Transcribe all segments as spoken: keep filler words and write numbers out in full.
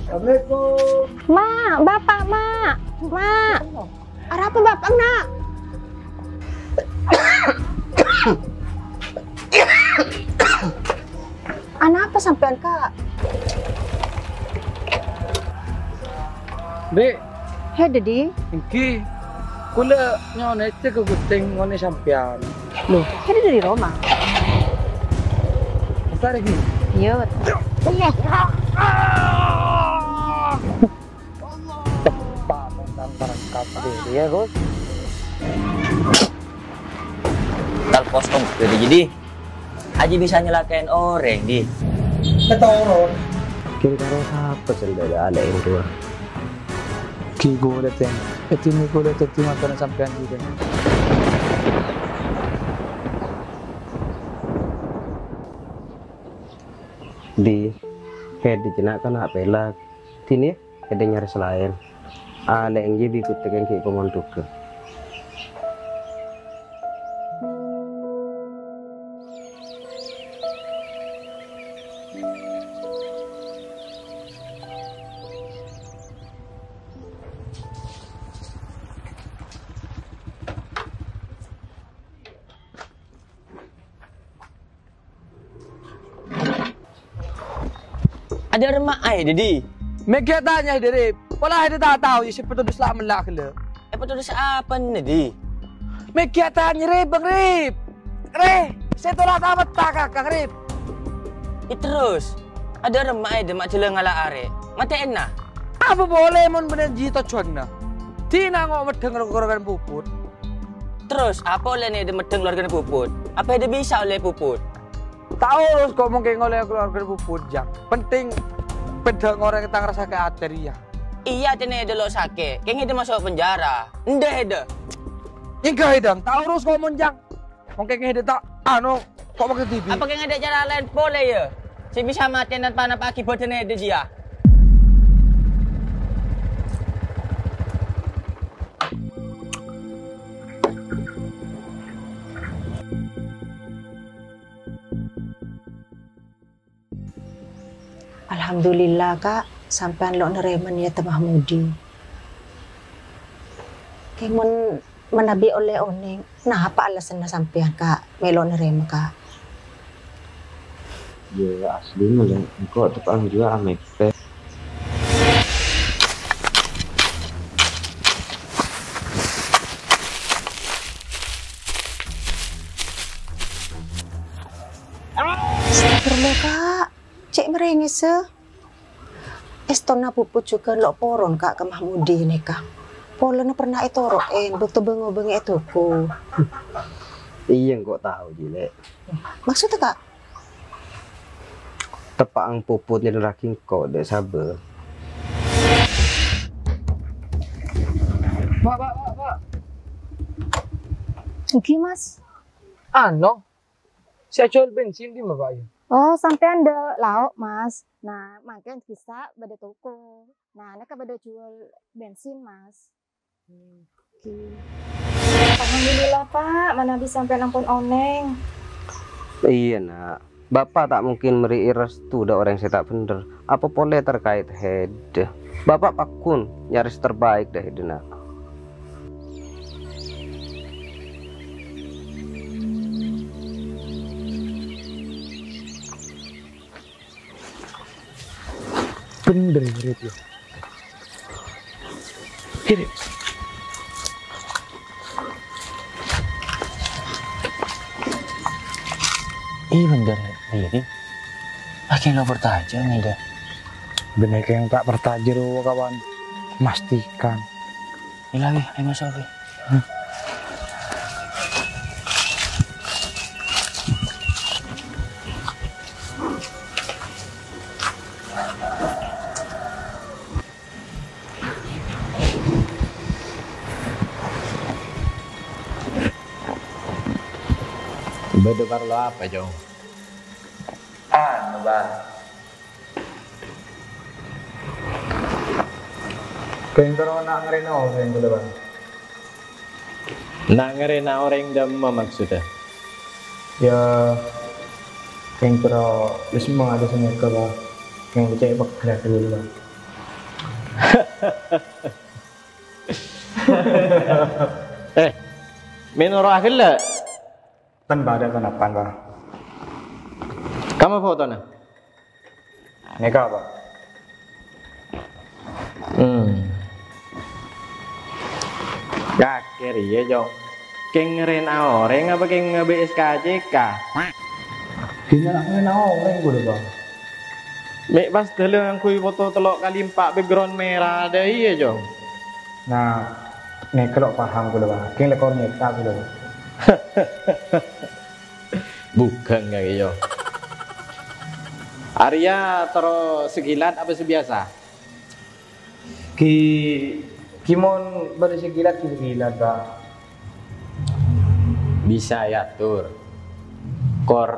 Assalamualaikum. Ma', Bapa', Ma'. Ma'. Arapa Bapa', Na'? Anapa sampèyan, Ka'? Dhi'. Hè, Dhi'. Èngghi. Kaulâ nyo'ona èjhâ' ka ghustè ngonè' sampèyan. Loh, Dhi' dâri roma? Besar, Dhi'. Iyâ, betul. Teppa' tentang perangkat diri ya, Gus. Tal kosong dâri jadi. Aji bisa nyelakain orang, Di. Ketoron. Kira-kira sapa sè ndâ' alè' rowa? Ki ghulâ, Tèng. Èdinè ghulâ dhâddhi matana sampèyan, Di, Tèng. Di, Fedi cè' na'-kana' pèlak. Dinè, èdhing nyarè sè laèn. Alè' èngghi bi' ghutèk èngghi pamondhughâ. Adâ' remma aè, Dhi'? Mè' ghi' atanya, Dhi', Rip. Pola Dhi' ta' tao, sè èpatodus la'-mella' ghellâ'. Èpatodus apana, Dhi'? Mè' ghi' atanya, Rip, Bâng Rip. Rè, sè tola ta' metta kakang, Rip. Iyâ terros, adâ' remma aè, Dhi', ma' jhâlân ngala' arè. Matè'ana. Apa polè mon bânnè jiyâ tojjhuwânna? Dinah ngo' meddhâng rokok-rokokan puput. Terros, apa ollè nè Dhi' meddhâng keluargana puput? Apa Dhi' bisa ollè puput? Ta' oros ko' mongkèn ollè keluargana puput, Jang. Penting, bhidhâ ngorèng tang rassa sakè' atè rèya. Iyâ, tènè Dhi' lo' sakè'. Kèng Dhi' maso' penjara. Endâ' Dhi'. Enggak, Dang. Ta' oros ko' mon, Jang. Mongkèn Dhi' ta', ano, ko' mongkèn dhibi'. Apa kèng adâ' cara laèn polè, yâ? Sè bisa matè tanpa napa akibat Dhi' jiyâ. Alhamdulillah, Ka', sampèyan lo' narèma niyatta Mahmudi. Kèng mon manabi ollè onèng, napa alasanna sampèyan, Ka', mè' lo' narèma, Ka'? Yâ, aslina, Lè', engko' teppa'na jiyâ amèpè. Astagfirullah, Ka'. Cè' marèngèsa. Èstona puput jhughân lo' poron, Ka', ka Mahmudi nèka. Polana pernah ètoro'è, bâkto bâng-obâng è toko. Iyâ, engko' tao, Ji, Lè'. Maksodda, Ka'? Teppa'na puput nyèlèrraghi engko' dâ' sabâ. Pak, Pak, Pak, Pak. Èngghi, Mas. Ano, sè ajhuwâl bensin dimma, Pak, yâ? Oh, sampèyan dâ' lao', Mas. Nah, mangkèn ghi' bâdâ toko. Nah, nèka bâdâ juwâl bensin, Mas. Oke. Alhamdulillah, Pak, manabi sampèyan ampon onèng. Iyâ, Na'. Bapa' ta' mungkin mèrè'è restu dâ' orèng sè ta' bhendher, apa polè terkait Hedi. Bapa' pagghun nyarè sè terbaik dâ' Hedi, Na'. Bhendher, Rit, yâ. Rit. Iyâ, bhendher, Rit. Lagi lo' parcajâ, Rit. Bhendher, kèng ta' parcajâ, ro, kawan. Mastikan. Iyâ la, wè, ayo maso', wè. Bâdâ parlo apa, Cong? Anu, Bang. Kèng terro na' ngarèna orèng kaulâ, Bang. Na' ngarèna orèng dâmma maksodda? Yâ, kèng terro wis mangala sanèka, Bang. Kèng cè' pegghâr dulu, Bang. Eh, mè' noro' aghellâ'. Ten bâdâ sanapan, Pak. Kamma fotona? Nèka, Pak. Hmm. Kakè rèya, Cong. Kèng ngarèna orèng apa kèng B S K C K? Ghina ngarèna orèng kaulâ, Pak. Mè' pas dâlâ ngangghuy foto tello' kalè empa' background mèra dâ' iyâ, Cong. Nah, nèka lo' paham kaulâ, Pak. Kèng lèkor nyèta kaulâ, Pak. Bhughâng kakè, Cong. Arèya terro sagilat apa sabiyasa? Ghi, ghi mon bâdâ sagilat, ghi sagilat, Pak. Bisa èator. Kor.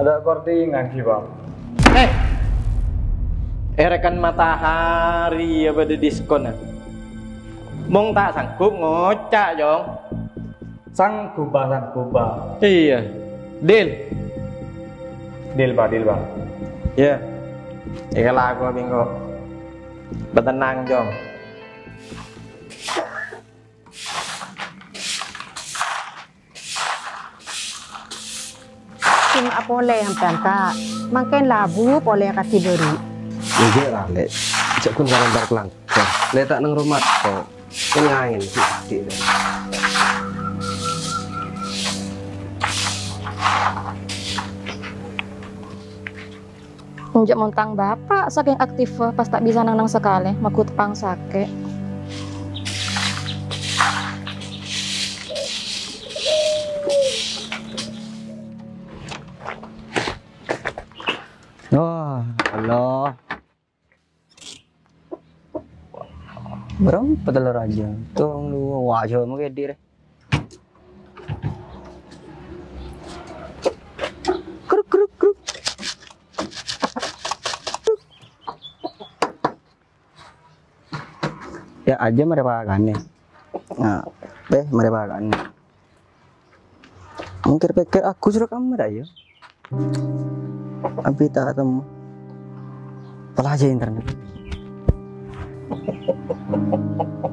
Ada kor dingan, ghi, Pak. Eh! Èrekan matahari ya bâdâ diskon, ah. Mon ta' sanggup ngoca', Cong. Sanggup, Pak, sanggup, Pak. Iyâ. Deal. Deal, Pak, deal, Pak. Iyâ. Èkalako bengko. Bâtennang, Cong. Sè ma' polè sampèyan, Ka'? Mangkèn labu polè akadhi bâri'. Enjâ' ra, Lè'. Jhâ' ghun kalontar-kalontar. Lè' ta' neng roma, kok. Kèng angèn, sè pastè, Lè'. Enjâ' mon tang bapa' sakèng aktiffa pas ta' bisa neng-neng sakalè, magu tepang sakè'. Oh, Allah. Bârâmpa tello' rajâ? Tong duwâ', wajâ mangkèn dhiri. Kruk, kruk, kruk. Ya, ajâ marè pakanè. Nah, tèh marè pakanè. Mungkir-pikir aku suruh kamu ta' ya? Abi ta' temu. Pelajari internet.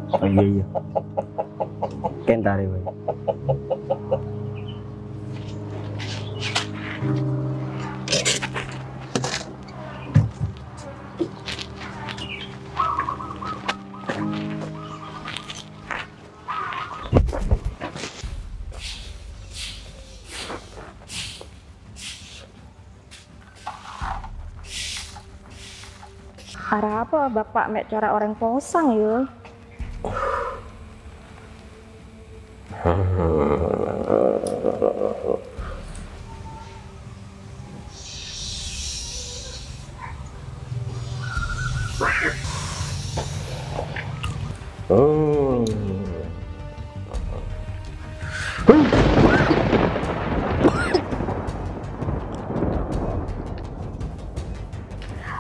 Oh iya, iya. Kentari, weh. Arapa Bapa' mè' cara orèng posang, yâ?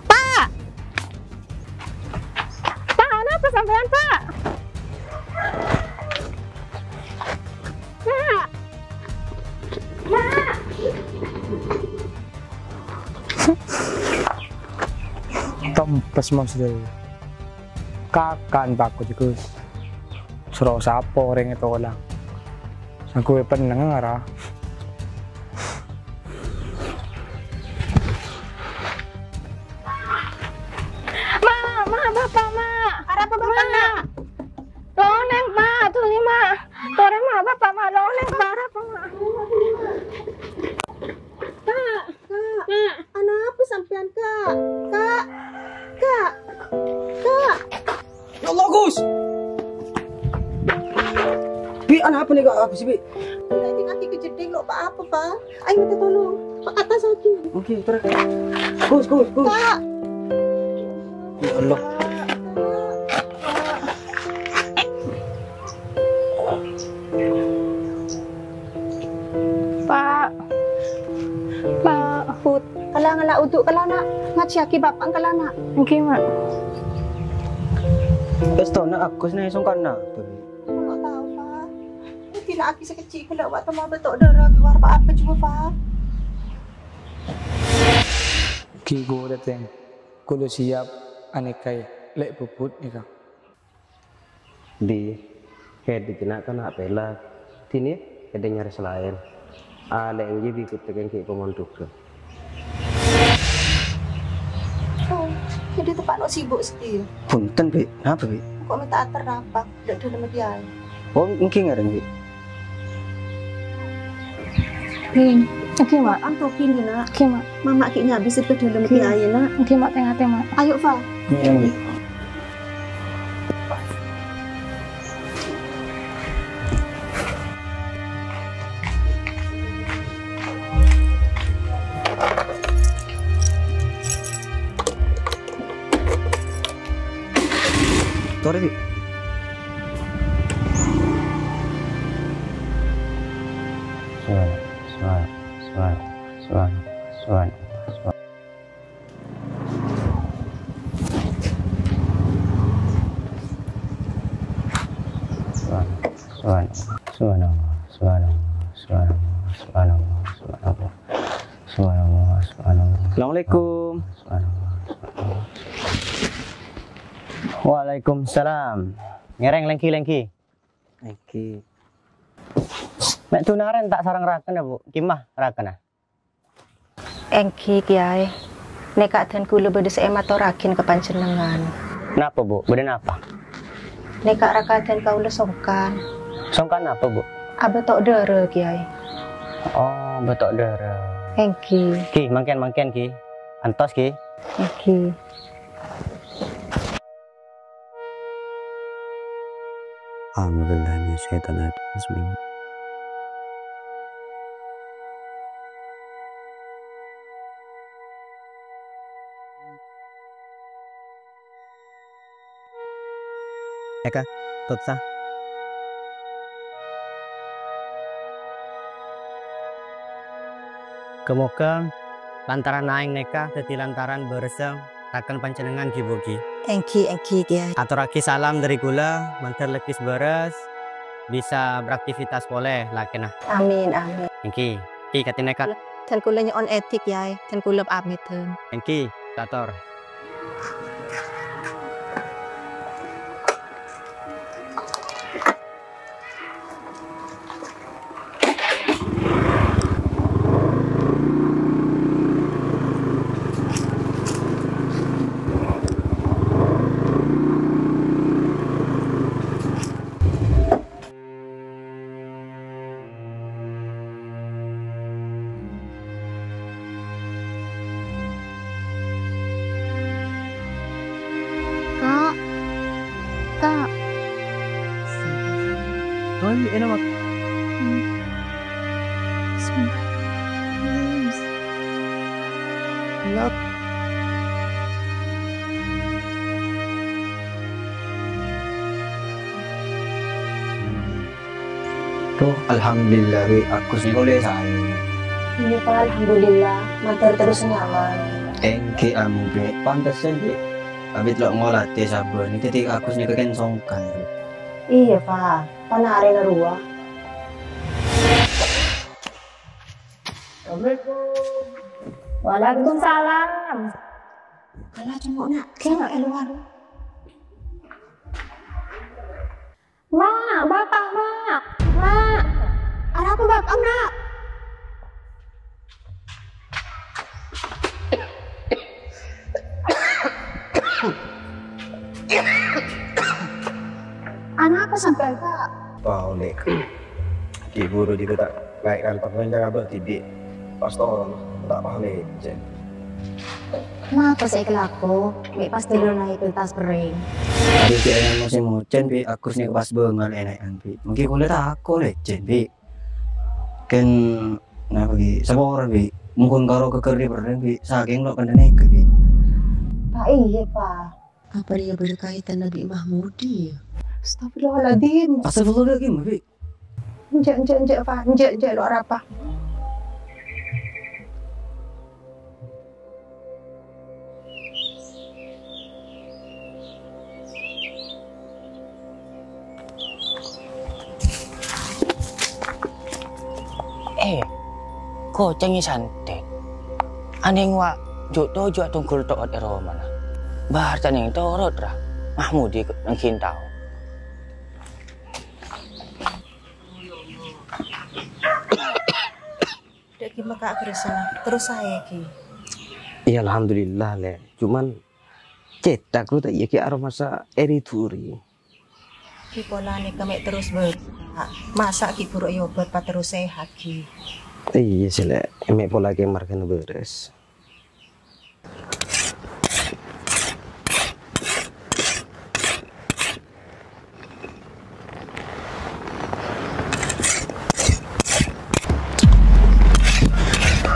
Pa'! Pa', anapa sampèyan, Pa'? Pa'! Pa'! Kempes, Mas, deh. Kakan, Pak, Gus. Soro sapa orèng ètolang? Sanggup penneng, ara. Ma, ma, Bapa', ma. Arapa, Bapa', ma? Lonèng, ma, tolè, ma. Torè, ma, Bapa', ma, lonèng, ma, arapa, ma? Pa'. Kak, Pa'. Anapa sampèyan, Kak? Kak, Kak, Kak. Ya Allah, Gus! Bi, anapa nèka, Gus, Bi? Lagi, lagi kejeding, lo, pa-apa, Pa'? Ayo minta tolong. Pak, atas lagi. Oke, terus. Gus, Gus, Gus. Kak. Ya Allah. Kak, Kak. Pa'. Pa'. Put. Kala ngala' udu' kala, Na'. Ngajhiyâghi Bapa' kala, Na'. Èngghi, Ma'. Èstona Agus nè songkanna. Tao, Pa'. Èdila'aghi sakejjhi' ghellâ' wa' temmo bâto' dârâ kalowar pa-apa jhuwa, Pa'. Ghi' ghulâ, Tèng. Kaulâ siap anèka, lè' bubut nèka. Di, kèdhi jhâ' na'-kana' pèlak. Diniyâ kèdhi nyarè sè laèn. Alè' èngghi bi' ghuttek èngghi pamondhughâ. Oh, jadi tepak no sibuk sih. Punten, Bi. Napa, Bi? Kok minta ater apa? Ndak dalam hati aja. Oh, èngghi ngarèng, Bi. Bing, oke, Mak. Am tokin ya, Nak. Oke, Mak. Mama ki nyabis ke dalam hati aja, Nak. Oke, Mak, tengah-tengah, Mak. Ayo, Fa. Ngarèng, Bi. Torè, Bi. Suara, suara, suara, suara, suara, suara. Subhanallah, subhanallah, subhanallah. Assalamualaikum. Subhanallah, subhanallah. Waalaikumsalam. Ngèrèng lèngghi, lèngghi. Lèngghi. Mè' dhunarèn ta' sareng rakèna, Bu. Kèma rakèna. Èngghi, Kèyaè. Nèka dhân kaulâ bâdâ sè èmatorraghi ka panjhennengngan. Napa, Bu? Bâdâ napa? Nèka rakadan kaulâ songkan. Songkan napa, Bu? Abâto' dârâ, Kèyaè. Oh, bâto' dârâ. Èngghi. Ghi, mangkèn, mangkèn, ghi. Antos, ghi. Èngghi. A'udzubillahi minasyaitonirrajim. Eka, topsa. Kamoga lantaran aèng nèka dhâddhi lantaran bârâssa rakèn panjhennengngan ghi-, Bu ghi. Èngghi, èngghi, Kèyaè. Atorraghi salam dâri kaulâ, mandhâr lebbis bârâs, bisa beraktivitas polè lakèna. Amin, amin. Èngghi, ghi, katènèka. Dhân kaulâ nyo'on èdhi, Kèyaè. Dhân kaulâ pamèt, dhân. Èngghi, tator. Kak. Kak. Oi, eno, Mak. Hmm. Bismillah. Lak. Toh, alhamdulillah, Bi, Agus nèko ollè saè. Iyâ, Pa, alhamdulillah, mandhâr terros nyaman. Èngghi, amin, Bi. Pantessân, Bi, abit lo' ngolatè sabbhân, dhâddhi Agus nèko kèng songkan, Bi. Iyâ, Pa, panarèna rowa. Assalamualaikum. Waalaikumsalam. Kala cengok, Nak, cengok è luar. Mak, Bapak, Mak, Mak. Ada apa, Bapak, Mak? Ada apa sampean, Pak? Paolè. Ghi' buru jhughân ta' naè' kalèng, panjhennengngan abâ' dhibi'. Pas toron, ta' paolè, Cen. Napa sè èkalako? Mè' pas dâlâna èpèntas perrèng. Adu, cè' ènang mosèm ojhân, Bi. Agus nèko pas bângal ènaè'an, Bi. Mangkèn kaulâ tako', lè, Cen, Bi. Kèng, napa, Bi? Saporana, Bi. Mongghun karo ghâghâr è perrèng, Bi. Sakèng lo' kandhâ nèka, Bi. Pa', iyâ, Pa'. Apa rèya bâdâ kaètanna bi' Mahmudi, yâ? Astagfirullahaladzim. Astagfirullahaladzim, Bi. Enjâ', enjâ', enjâ', Pa'. Enjâ', enjâ', lo' arapa. Eh, kocèngè santet. Anèng wa' Jhâ' toju' atonggul to'ot è romana. Bâr canèng torot, ra. Mahmudi nangghing tao. Dâ' ghi' maka' kersa, terros saè ghi. Iyâ, alhamdulillah, Lè'. Cuman, cètak lu ta' iyâ ghi' aromasa eri-duri. Ghi' polana nèka mè' terros bârâs. Masa' ghi' buru èobât pas terros sehat ghi. Iyâ, sè, Lè'. Mè' pola ghi' marghâna bârâs.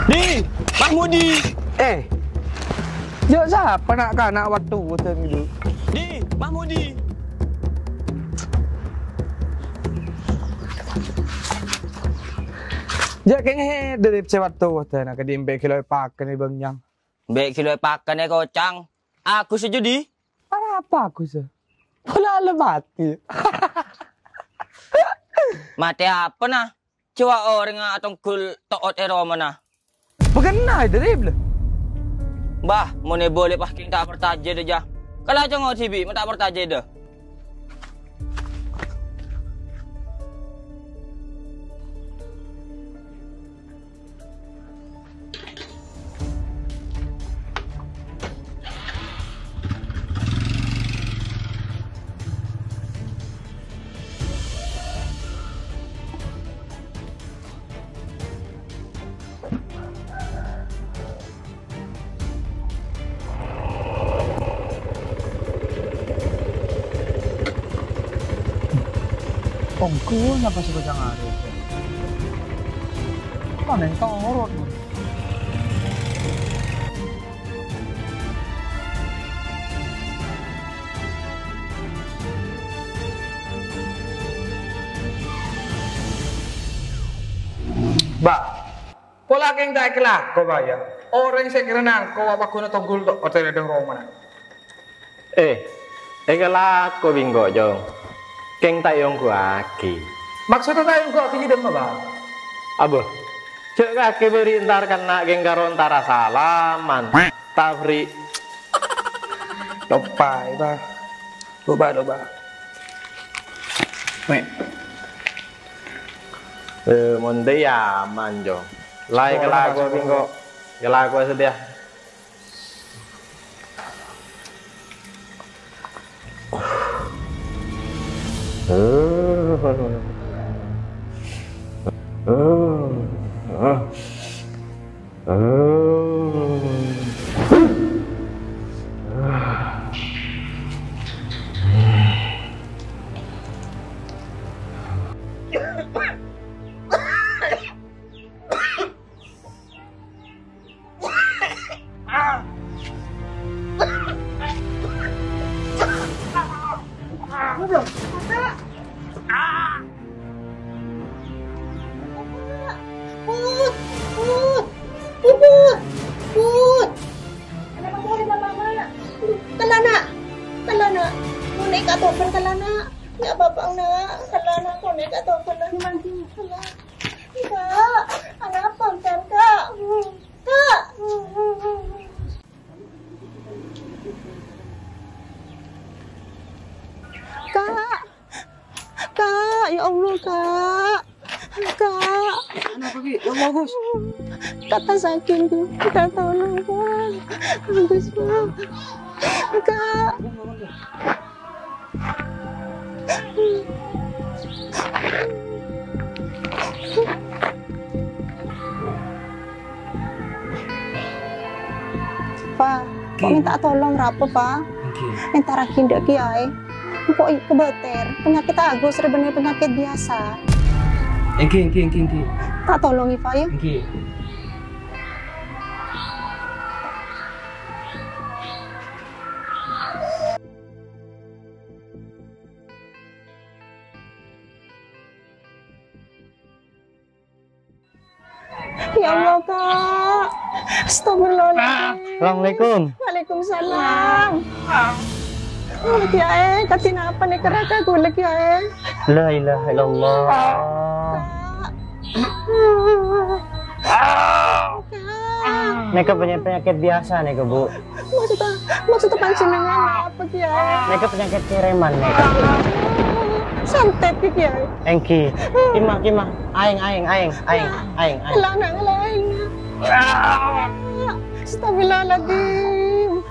Di, Mahmudi. Eh, jhâ' sapa na'-kana' wattu bhudhân gitu? Di, Mahmudi. Jhâ' kèng hèdâr sè wattu bhudhân, kadhi embi' ghi' lo èpakèn è bânnyang. Embi' ghi' lo èpakèn è kocang. Agus aja, Di. Arapa Agus? Pola la matè. Matè apa, na? Coba orèng atonggul to'ot è romana. Bâgâna, Drip, la. Bah, mon è bâli pas kèng ta' parcajâ dâ, jâ. Kala congo dhibi', mon ta' parcajâ dâ. Ongghu napa sè kocang arè? Panèn torot. Ba', pola kèng ta' èkalako, Ba', ya. Orèng sè kèra nangko apa ghuna tonggul to-, otèl è dhâng romana. Eh, èkalako bi' engko', Cong. Kèng ta' èongghuwaghi. Maksodda ta' èongghuwaghi jâ' dimma, Ba'? Abâ, jâ' kakè bâri' entar kènna' kèng karo entara salaman. Tafri. Loppaè, Ba'. Loppa, loppa. Mè'. Eh, mon dâ' iyâ aman, Cong. La èkalako bi' engko'. Èkalako sadhâjâ. Put, Put, Put, Put, Put. Kenapa kau ribut, Mama? Kala, Nak. Kala, Nak. Mon è ka'toban, kala, Nak. Nggak apa-apa, Nak. Kala, Nak. Mon è ka'toban, Nak. Kak, anapa, Kak? Kak. Kak. Kak, ya Allah, Kak. Kak. Kenapa, Ki? Ya Allah, Gus. Kak, ta' sakèt, Kak. Kak, tolong, Kak. Gus, Kak. Kak. Pa, engko' mènta tolong rapa, Pa? Èntaraghi dâ' kiyaè. Engko' kabâter, panyakèt Agus rèya bânnè panyakèt biyasa. Èngghi, èngghi, èngghi, èngghi. Ta' tolongè, Pa, ya? Èngghi. Ya Allah, Kak. Astagfirullahaladzim. Assalamualaikum. Waalaikumsalam. Oh, Kiai, kadhi napa nèka, Kak, ghulâ, Kiai? La ilaha illallah. Kak. Kak. Nèka penya-, penyakit biasa nèka, Bu. Maksudnya, maksudnya panjenengan apa, Kiai? Nèka penyakit kereman nèka. Santet, Kiai. Èngghi. Kima, kima. Aèng, aèng, aèng, aèng, aèng, aèng. Lana, lain. Astagfirullahaladzim.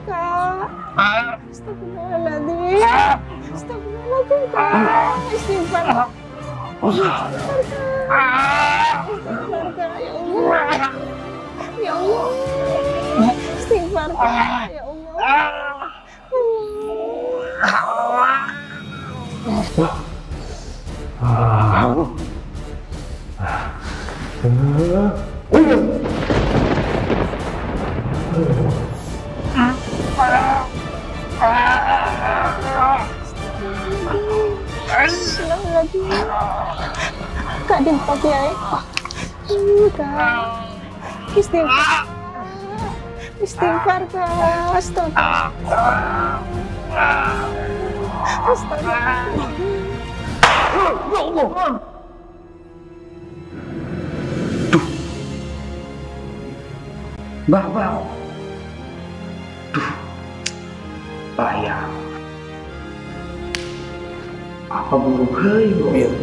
Kak. Astagfirullahaladzim. Astagfirullahaladzim, Kak. Istighfar. Istighfar, Kak. Ya Allah. Ya Allah. Istighfar, Kak. Ya Allah. Astagfirullahaladzim. Kak, diapa, Kiai? Kak. Istighfar. Istighfar, Kak. Astaga. Astaga. Ya Allah. Duh. Mbah, Mbah. Duh. Bahaya. Apa buru hai, bro? Iya.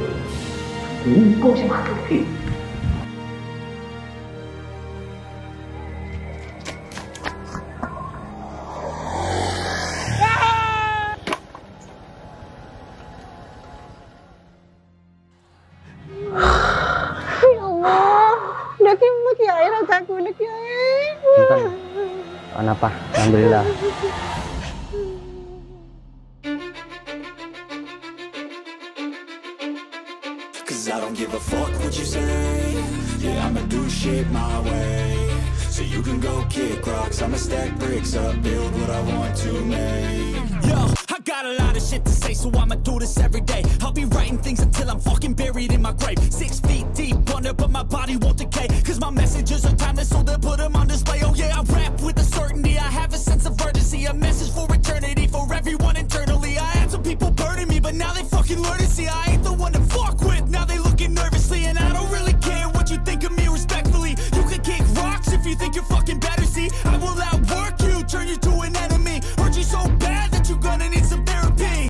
Bungkus mati. Ya Allah, dâgghi' mè' Kiai ragaku lè, Kiai. Enten. Anapa? Alhamdulillah. 'Cause I don't give a fuck what you say. Yeah, I'ma do shit my way. So you can go kick rocks, I'ma stack bricks up, build what I want to make. Yo, I got a lot of shit to say, so I'ma do this every day. I'll be writing things until I'm fucking buried in my grave. Six feet deep under, but my body won't decay. 'Cause my messages are